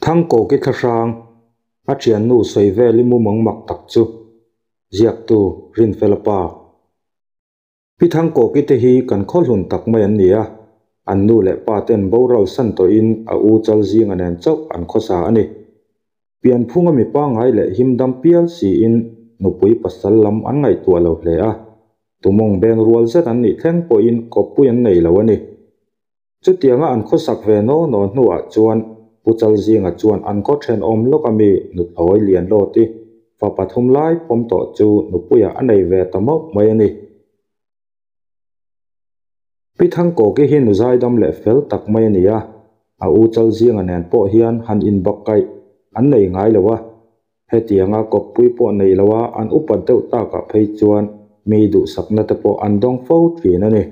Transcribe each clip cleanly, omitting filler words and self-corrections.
Thangkawki thlahrang, a thiannu sawi vel i mumang mak tak chu, ziaktu Rinfela pa. Pi Thangkawki te hi kan khawhlun tak mai an ni a, an nu leh pa ten boral san tawhin a u chal zinga nen chauh an khawsa a ni. Pianphunga mi pangngai leh himdam pial siin nupui pasal lam an ngaihtuah lo hle a, tumawng beng rual zet an nih thleng pawhin kawppui an nei lo a ni. Chutianga an khawsak ve naw naw hnuah chuan Pu Chalzinga chuan an khaw thenawm lawk ami nuthlawi lian lawti fa pathum lai pawm tawh chu nupuiah a nei ve ta mauh mai a ni. Pi Thangkawki hi nu zaidam leh fel tak mai a ni a, a u Chalzinga nen pawh hian han inbakkaih an nei ngai lo a, hetianga kawppui pawh nei loa an upat deuh takah phei chuan mi duhsakna te pawh an dawng fo thin a ni.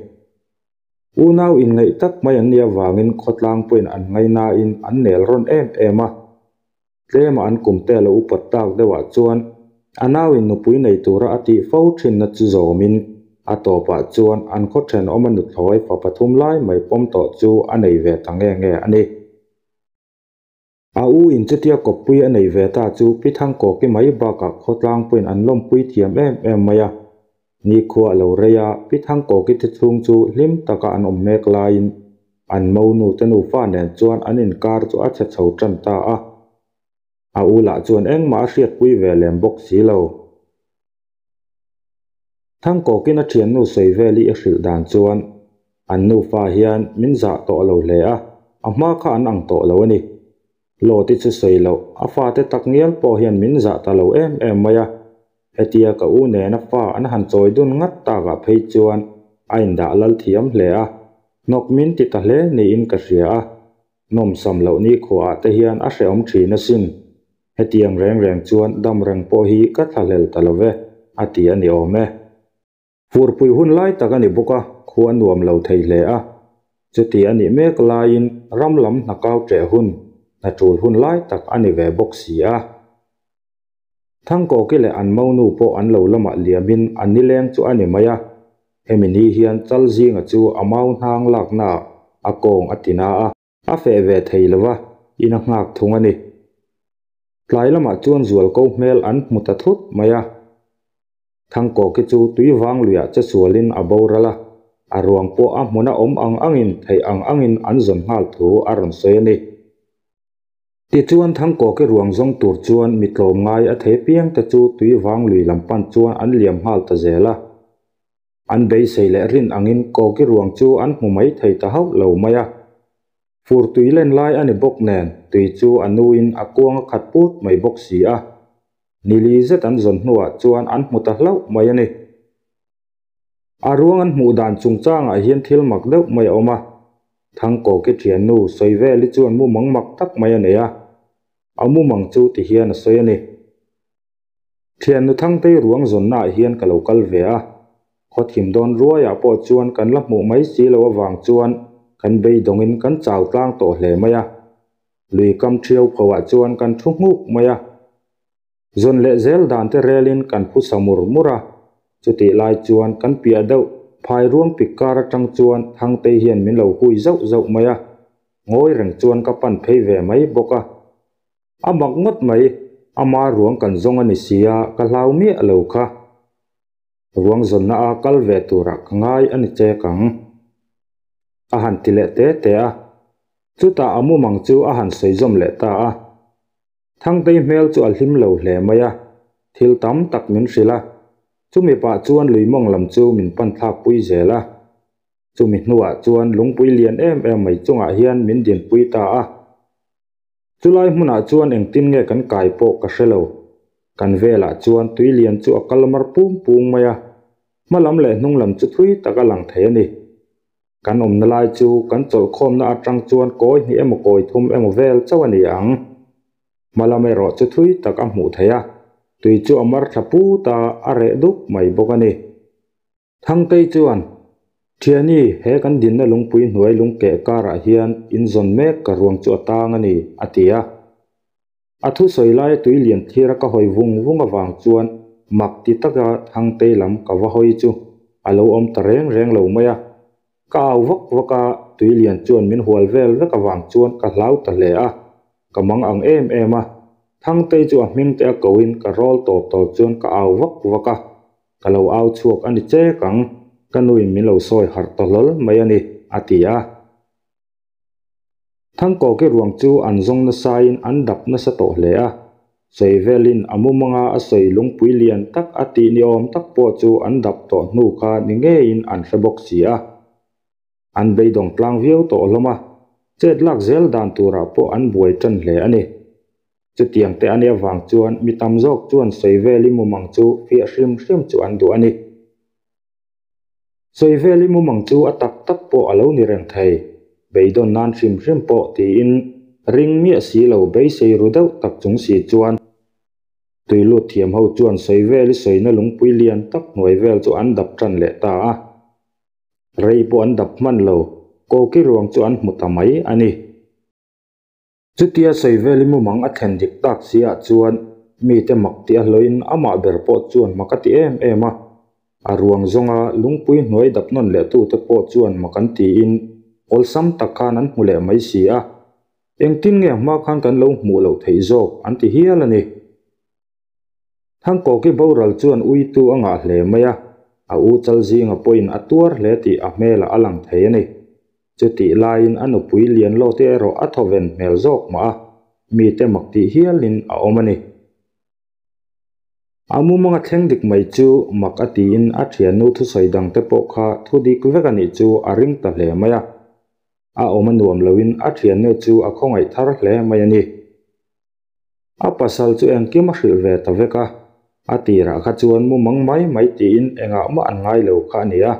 Unau inngaih tak mai an nih avangin khawtlang pawhin an ngaihnain an nel rawn em em a. Tlema an kum te lo upat tak deuhah chuan a nauin nupui nei tura a tih fo thinna chu zawmin a tawpah chuan an khaw thenawma nuthlawi fa pathum lai mai pawm tawh chu a nei ve ta nge nge a ni. A u in chutia kawppui a nei ve ta chu Pi Thangkawki mai bakah khawtlang pawhin an lawmpui thiam em em mai a. Nikhua a lo rei a, Pi Thangkawki te chhung chu hlim taka an awm mek laiin an monu te nufa nen chuan an inkar chu a chhe chho tan ta a. A u lah chuan engmah a hriatpui ve lem bawk si lo. Thangkawkin a thiannu sawi vel i a hrilh dan chuan an nufa hian min zah tawh lo hle a, a hma kha an ang tawh lo a ni. Lawti chu sawi loh, a fate tak ngial pawh hian min zah ta lo em em mai a. Hetia ka u nena fa an han chawi dun ngat takah phei chuan a indah lal thiam hle a, hnawk min ti ta hle niin ka hria a. Nawmsam loh nikhuaah te hian a hrehawm thin asin. Hetiang reng reng chuan dam reng pawh hi ka thlahlel ta lo ve, a ti a ni awm e. Furpui hun lai tak a ni bawk a, khua nuam lo thei hle a. Chuti a nih mek laiin ram lam hna kau ṭeh hun, hna ṭul hun lai tak a ni ve bawk si a. Thangkawki leh an monu pawh an lo lamah liamin an nileng chu a ni mai a. Hemi ni hian Chalzinga chu a mau hnang laknaah a kawng a ti na a. A feh ve thei lo va, in a nghak thung a ni. Tlai lamah chuan zualko hmel an hmu ta thut mai a. Thangkawki chu tui vang luiah che sualin a boral a, a ruang pawh a hmuna awm ang angin theih ang angin an zawn nghal thu a rawn sawi a ni. Tichuan Thangkawki ruang zawng tur chuan mi tlawmngai a thei piangte chu tui vang lui lam pan chuan an liam nghal ta zel a. An beisei leh rin angin Kawki ruang chu an hmu mai thei ta hauh lo mai a. Fur tui len lai a ni bawk nen tui chu a nuin a kuang a khat put mai bawk si a. Nili zet an zawn hnuah chuan an hmu ta hlauh mai a ni. A ruang an hmuh dan chungchangah hian thil mak deuh mai a awm a. Thangkawki thiannu Sawiveli chuan mumang mak tak mai a nei a. A mumang chu ti hian a sawi a ni. Thiannu Thangtei ruang zawnnaah hian ka lo kal ve a, khawthim dawn ruaiah pawh chuan kan la hmuh mai si lo avang chuan kan beidawngin kan chau tlang tawh hle mai a. Lui kam thiau phoah chuan kan thu nghuk mai a. Zawn leh zel dan te relin kan phu sa mur mur a, chutih lai chuan kan piah deuh phai ruam pik kar atang chuan Thangtei hian min lo hui zauh zauh mai a, ngawi reng chuan ka pan phei ve mai bawk a. A mak ngawt mai, ama ruang kan zawng a ni sia, ka hlau miah lo kha. Ruang zawnna a kal ve turah ka ngai a ni chek ang. A han ti leh te te a. Chutah a mumang chu a han sawi zawm leh ta a. Thangtei hmel chu a hlim lo hle mai a, thil tam tak min hrilh a. Chumi pah chuan lui mawng lam chu min pan thlak pui zel a. Chumi hnuah chuan lungpui lian em em mai chungah hian min dinpui ta a. Chulai hmunah chuan engtin nge kan kai pawh ka hre lo. Kan velah chuan tui lian chu a kal mar pung pung mai a, hma lam leh hnung lam chu thui tak a lang thei a ni. Kan awmna lai chu kan chawlhkhawmna atang chuan kawi hnih emaw kawi thum emaw vel chauh a ni ang. Hma lam erawh chu thui tak a hmuh theih a, tui chu a mar thla put a, a reh dup mai bawk a ni. Thangtei chuan, Thiani, he kan dinna lungpui hnuai lungkeh karah hian in zawn mek ka ruang chu a tang a ni, a ti a. A thusawi laia tui lian thlir a ka hawi vung vung avang chuan mak ti taka Thangtei lam ka va hawi chu a lo awm ta reng reng lo mai a. Ka au vak vak a, tui lian chuan min hual vel vek avang chuan ka hlau ta hle a. Ka mang ang em em a, Thangtei chu a hming te a koin ka rawl tawp tawp chuan ka au vak vak a, ka lo au chhuak a ni chek ang, ka nuin min lo sawi harh ta hlawl mai a ni, a ti a. Thangkawki ruang chu an zawng nasain an dap nasa tawh hle a, sawi velin a mumanga a sawi lungpui lian tak a tih ni awm tak pawh chu an dap tawh hnu kha ni ngeiin an hre bawk si a. An beidawng tlang viau tawh hlawm a, chet lak zel dan turah pawh an buai tan hle a ni. Chutiang te a nih avang chuan mi tam zawk chuan sawi veli mumang chu fiah hrim hrim chu an duh a ni. Sawi veli mumang chu a tak tak pawh a lo ni reng thei, beidawn nan hrim hrim pawh tiin ring miah si lo beisei ru deuh tak chung si chuan Tui lut thiam ho chuan sawi veli sawina lungpui lian tak hnuai vel chu an dap tan leh ta a. Rei pawh an dap hman lo, Koki ruang chu an hmu ta mai a ni. Chutia Sawiveli mumang a thlen dik tak si ah chuan mite mak tih a hlawhin amah ber pawh chuan mak a ti em em a. A ruang zawnga lungpui hnuai dap nawn leh tute pawh chuan mak an tiin awlsam tak khan an hmu leh mai si a. Engtin nge hma khan kan lo hmuh loh theih zawk an ti hial a ni. Thangkawki boral chuan uitu a ngah hle mai a, a u chal zinga pawhin a tuar hle tih a hmelah a lang thei a ni. Chutih laiin a nupui Lianlawte erawh a thawven hmel zawk mah a, mite mak tih hialin a awm a ni. A mumanga thleng dik mai chu mak a tiin a thiannu thusawi dangte pawh kha thu dik vek a nih chu a ring ta hle mai a. A awm a nuam loin a thiannu chu a khawngaih thar hle mai a ni. A pasal chu engkim a hrilh ve ta vek a, a tirah kha chuan mumang mai mai tiin engah mah an ngai lo kha a ni a.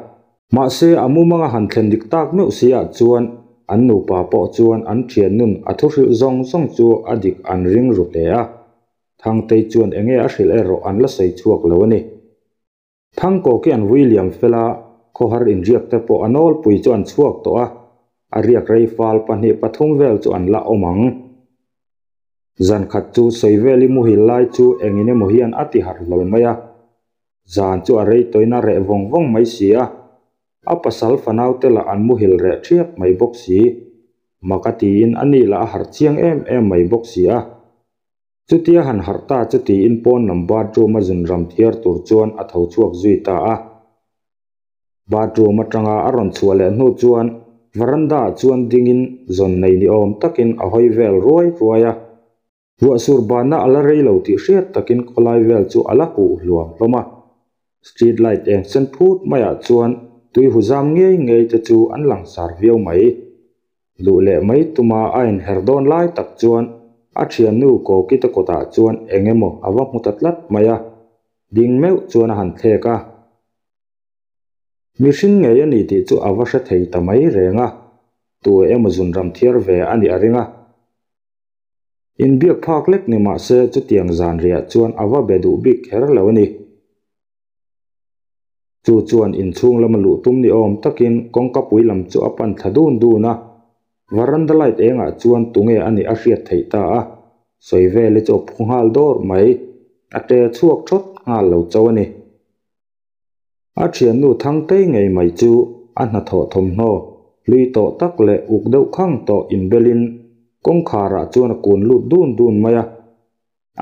Mahse, a mumang a han thlen dik tak meuh si ah chuan an nupa pawh chuan an thiannun a thu hrilh zawng zawng chu a dik an ring ru hle a. Thangtei chuan enge a hrilh erawh an la sawi chhuak lo a ni. Thangkawki an vui liam fel a, khawhar inriak te pawh a nawlpui chu an chhuak tawh a, a riak rei fal pahnih pathum vel chu an la awm ang. Zan khat chu Sawiveli muhil lai chu engin emaw hian a ti harh hlawl mai a, zan chu a rei tawhin a reh vawng vawng mai si a, a pasal fanau te lah an muhil reh ṭhiap mai bawk si. Mak a tiin a ni lah a harh chiang em em mai bawk si a. Chutia han harh ta chu tiin pawn lam bathroom a zun ram thiar tur chuan a tho chhuak zui ta a. Bathroom atanga a rawn chhuah leh hnu chuan veranda ah chuan dingin zawn nei ni awm takin a hawi vel ruai ruai a. Ruahsur banna a la rei lo tih hriat takin khawlai vel chu a la huh hluam hlawm a. Street light eng sen phut maiah chuan tui hu zam ngei ngei te chu an langsar viau mai. Luh leh mai tuma a inher dawn lai tak chuan a thiannu Kawkite kawtah chuan eng emaw a va hmu ta tlat mai a, ding meuh chuan a han thlek a. Mihring ngei a ni tih chu a va hre thei ta mai reng a, tu emaw zunram thiar ve a nih a ring a. Inbiak phak lek ni mah se chutiang zan riah chuan a va be duh bik kher lo a ni. Chu chuan inchhung lama luh tum ni awm takin kawngka pui lam chu a pan thla dun dun a, varanda light engah chuan tunge a nih a hriat theih ta a, sawi vel hi chu a phu nghal dawr mai, a ṭe chhuak ṭhawt nghal lo chauh a ni. A thiannu Thangtei ngei mai chu a hnathawh thawmhnaw hlui tawh tak leh uk deuh khang tawh inbelin kawngkharah chuan a kun lut dun dun mai a.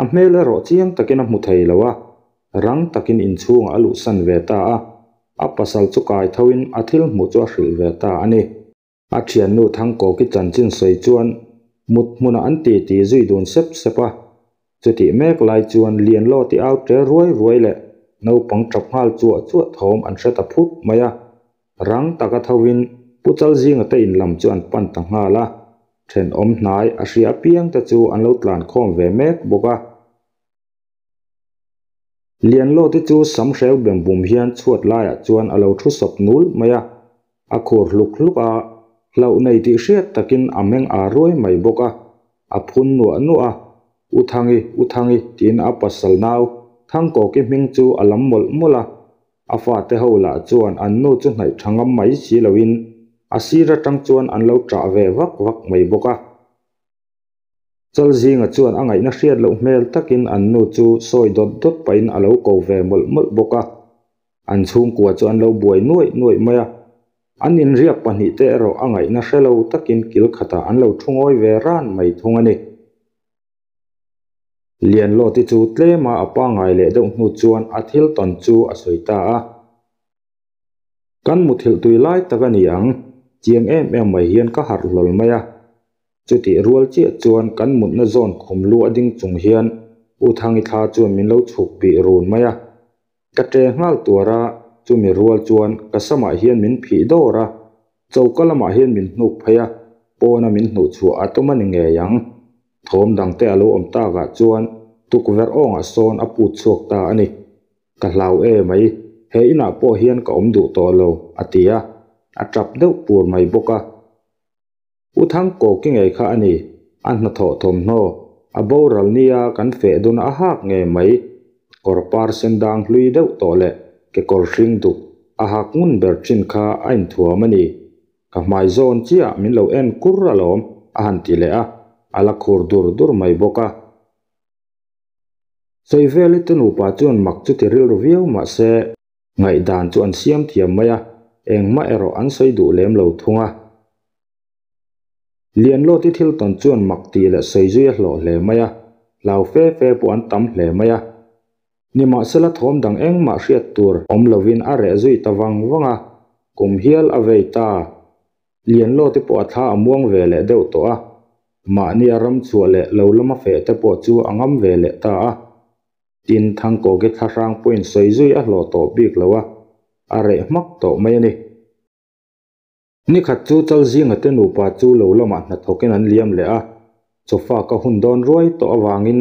A hmel erawh chiang takin a hmu thei lo a, rang takin inchhungah a luhsan ve ta a, a pasal chu kai thoin a thil hmuh chu a hrilh ve ta a ni. A thiannu Thangkawki chanchin sawi chuan mut hmunah an ti ti zui dun sep sep a, chutih mek lai chuan Lianlawti au ṭe ruai ruai leh naupang ṭap nghal chuah chuah thawm an hre ta phut mai a, rang taka thovin Pu Chalzinga te in lam chu an pan ta nghal a, thenawm hnai a hria apiang te chu an lo tlan khawm ve mek bawk a. Lianlawti chu sam hreu bem bum hian chhuat laiah chuan a lo thu sawp nul mai a, a khur hluk hluk a, hlauh nei tih hriat takin a meng aa ruai mai bawk a, a phun nuah nuah a, U Thangi, U Thangi tiin a pasal nau Thangkawki hming chu a lam mawlh mawlh a, a fate ho lah chuan an nu chu hnaih tha ngam mai si loin a sir atang chuan an lo ṭah ve vak vak mai bawk a. Chalzinga chuan a ngaihna hriat loh hmel takin an nu chu sawi dawt dawt pahin a lo ko ve mawlh mawlh bawk a. An chhungkua chu an lo buai nuaih nuaih mai a. An inriak pahnihte erawh a ngaihna hre lo takin kil khatah an lo thu ngawi ve ran mai thung a ni. Lianlawti chu tlema a pangngai leh deuh hnu chuan a thil tawn chu a sawi ta a. Kan muthilh tui lai tak a ni ang, chiang em em mai hian ka harh hlawl mai a. Chutih rual chiah chuan kan mutna zawn khum lu a ding chung hian U Thangi thla chuan min lo chhuk bih run mai a. Ka ṭe nghal tuar a, chumi rual chuan ka samah hian min phih dawr a, choka lamah hian min hnuk phei a, pawna min hnuh chhuah a tum a ni ngei ang. Thawm dangte a lo awm takah chuan tukverh awngah sawn a put chhuak ta a ni. Ka hlau e mai, he inah pawh hian ka awm duh tawh lo, a ti a, a tap deuh pur mai bawk a. U Thangkawki ngei kha a ni, a hnathawh thawmhnaw, a boral nia kan feh dun a hak ngei mai, kawr par sen dang hlui deuh tawh leh kekawr hring duk a hak ngun ber thin kha a inthuam a ni. Ka hmai zawn chiah min lo en kur alawm, a han ti leh a, a la khur dur dur mai bawk a. Sawiveli te nupa chuan mak chu ti rilru viau mah se, ngaihdan chu an siam thiam mai a, engmah erawh an sawi duh lem lo thung a. Lianlawti thil tawn chuan mak tih leh sawi zui a hlawh hle mai a, hlau fe fe pawh an tam hle mai a. Nimahsela thawm dang engmah hriat tur awm lovin a reh zui ta vang vang a, kum hial a vei ta. Lianlawti pawh a thla a muang ve leh deuh tawh a, mahni a ram chhuah leh lo lama feh te pawh chu a ngam ve leh ta a. Tin, Thangkawki thlahrang pawhin sawi zui a hlawh tawh bik lo a, a reh hmak tawh mai a ni. Nikhat chu Chalzinga te nupa chu lo lamah hnathawkin an liam leh a, chawfa ka hun dawn ruai tawh avangin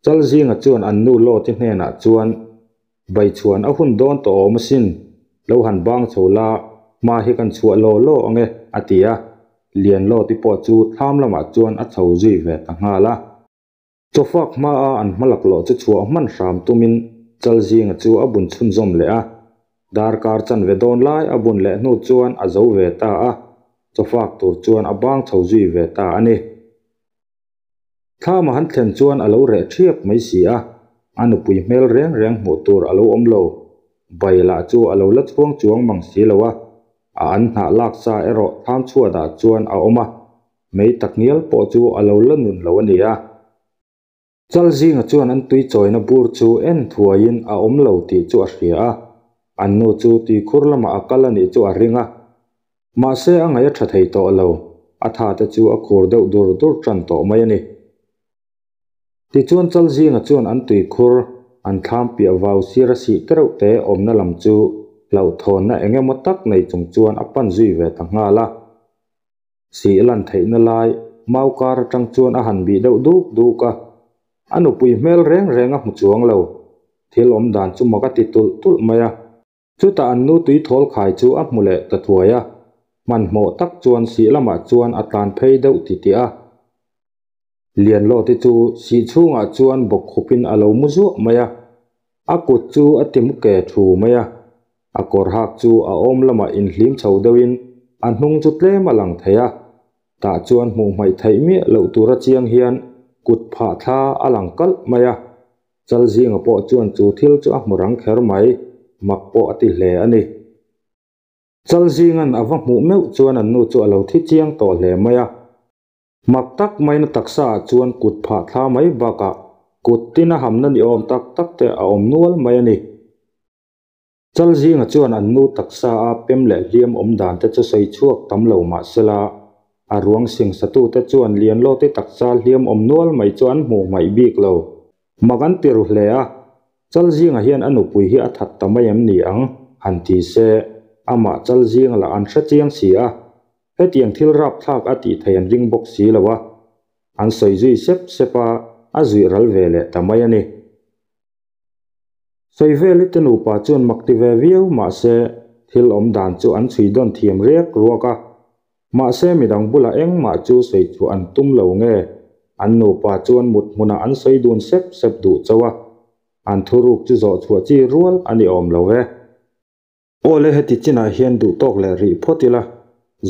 Chalzinga chuan an nu Lawti hnenah chuan, Baichhuan a hun dawn tawh awm asin, lo han bang chho la, hma hi kan chhuah law law ang e, a ti a. Lian Lawti pawh chu thlam lamah chuan a chho zui ve ta nghal a. Chawfak hmaa an hma laklawh chu chhuah hman hram tumin Chalzinga chu a bun chhunzawm leh a. Darkar chanve dawn lai a bun leh hnu chuan a zo ve ta a, chawfak tur chuan a bang chho zui ve ta a ni. Thlama han thlen chuan a lo reh ṭhiap mai si a, a nupui hmel reng reng hmuh tur a lo awm lo. Bai lah chu a lo la chhuang chuang mang si lo a, a an hnah lak sa erawh thlam chhuatah chuan a awm a, Mei takngial pawh chu a lo la nun lo a ni a. Chalzinga chuan an tui chawina bur chu en thuaiin a awm lo tih chu a hria a, an nu chu tuikhur lamah a kal a nih chu a ring a. Mahse a ngaih a tha thei tawh lo, a tha te chu a khur deuh dur dur tan tawh mai a ni. Tichuan Chalzinga chuan an tuikhur, an thlam piah vau sir a sih tereuh te awmna lam chu hlauhthawnna eng emaw tak nei chung chuan a pan zui ve ta nghal a. Sih lan theihna lai mau kar atang chuan a han bih deuh duk duk a, a nupui hmel reng reng a hmu chuang lo. Thil awm dan chu mak a ti tulh tulh mai a. Chutah an nu tui thawl khai chu a hmu leh ta thuai a, hmanhmawh tak chuan sih lamah chuan a tlan phei deuh titih a. Lianlawti chu sih chhungah chuan bawk khupin a lo mu zuah mai a, a kut chu a ti mu ke thu mai a. A kawr hak chu a awm lamah inhlim chho deuhin a hnung chu tlem a lang thei a, tah chuan hmuh hmaih theih miah loh tura chiang hian kut phah thla a lang kalh mai a. Chalzinga pawh chuan chu thil chu a hmu rang kher mai, mak pawh a ti hle a ni. Chalzinga'n a va hmuh meuh chuan an nu chu a lo thi chiang tawh hle mai a. Mak tak maina taksa ah chuan kut phah thla mai bakah kut tin a hamna ni awm tak tak te a awm nual mai a ni. Chalzinga chuan an nu taksa a pem leh hliam awm dan te chu sawi chhuak tam lo mah sela, a ruang singsatute chuan Lianlawti taksa hliam awm nual mai chu an hmuh hmaih bik lo. Mak an ti ru hle a, Chalzinga hian a nupui hi a that ta mai em ni ang? han ti se, amah Chalzinga lah an hre chiang si a, Hetiang thil rapthlak a tih thei an ring bawk si lo a, an sawi zui sep sep a, a zuih ral ve leh ta mai a ni. Sawi vel i te nupa chuan mak ti ve viau mahse thil awm dan chu an chhui dawn thiam riak ruak a, mahse midang bulah engmah chu sawi chhuah an tum lo nge, an nupa chuan mut hmunah an sawi dun sep sep duh chauh a, an thuruk chu zawh chhuah chi rual a ni awm lo e. Awle heti chinah hian duh tawk leh rih phawt ila,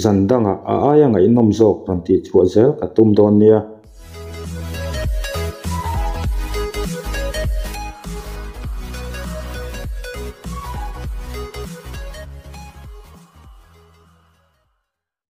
zan dangah a aia ngaihnawm zawk rawn tih chhuah zel ka tum dawn nia.